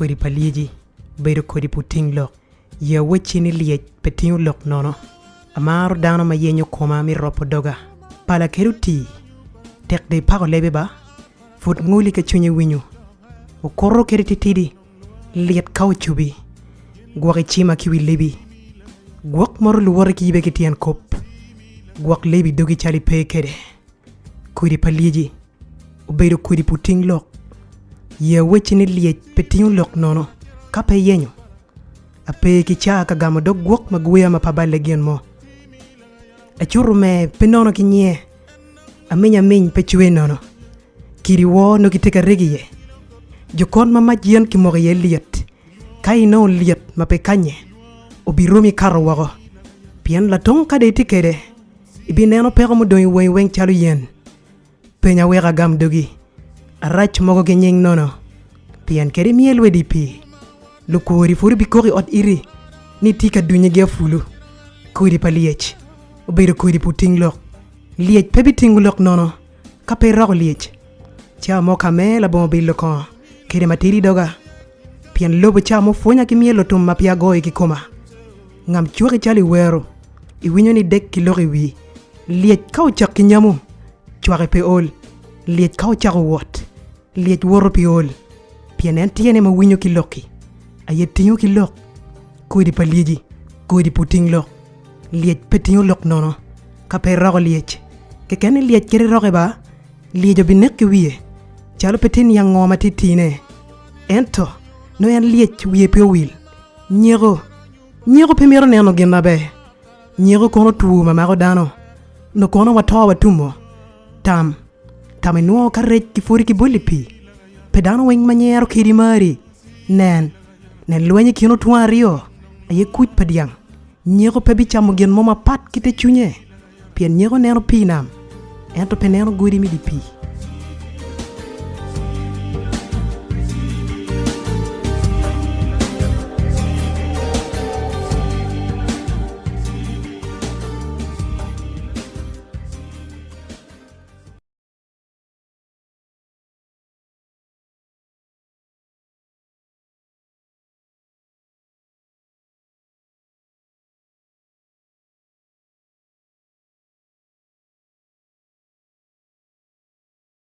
Kodi pa lyeci obedo kodi puting lok. Ye awacci ni lyec pe tingo lok nono. Amaro dano ma yenyo koma mi ropo doga. Pala kede otii, tek dong ipako lebe ba? Pud ngoli ka cwinye winyo. Okuto kede titidi, lit ka ocubi. Gwok icima ki wi lebi. Gwok moto luwoti ki yibe ki tyen kop. Gwok lebi dogi calo ipe kede. Kodi pa lyeci obedo kodi puting lok. Ye awacci ni lyec pe tingo lok nono ka pe iyenyo. Ape ki caa ka gamo dog gwok ma gweya ma pe aballe gin mo. Acuto me pe nono ki nyiye, aminy aminy pe cwe nono. Kidi woo nongo kitye ka rego iye. Jokon ma mac yen kimoko iye lyet. Ka inongo lyet ma pe kanye, obiromi kato woko. Pien latong ka dong itye kwede, ibineno peko mudong i wangi weng calo yen. Penya wek agam dogi. Arac mogo ki nying nono, pien kadi imiye lwedi i pii, lukwori pud obikok i ot iri ni itye ka dunyegi apulu. Kodi pa lyec obedo kodi pu ting lok. Lyec pe bitingo lok nono ka pe iroko lyec. Cawa mo kame labongo bilo kongo kede matidi i doga, pien lobo cawa mo pwonya ki myelo tum ma pe agoyo ki koma. Ngam cwaki calo iwero, iwinyo ni dek ki lok i wii. Lyec ka ocak ki nyamu, cwake pe ol. Lyec ka ocako wot, lyec woto pi ol, pien en tyene ma winyo ki lokki aye tingo ki lok. Kodi pa lyeci, kodi pu ting lok. Lyec pe tingo lok nono ka pe iroko lyec. Keken ni lyec kit iroke ba, lyec obinek ki wiye, calo pe tye niang ngo ma tye tine. Ento, nongo en lyec wiye pe owil. Nyeko, nyeko pe mito neno gin maber. Nyeko kono two ma mako dano, nongo kono wato watumo. Tam, tam inwongo ka rec kipwodi ki bol i pii. Pe dano weng ma nyero kedi mari. Nen, nen lweny i kin otwon aryo aye kuc pa dyang. Nyeko pe bicamo gin mo mapat ki te cwinye, pien nyeko neno pii nam, ento pe neno godi me dye pii.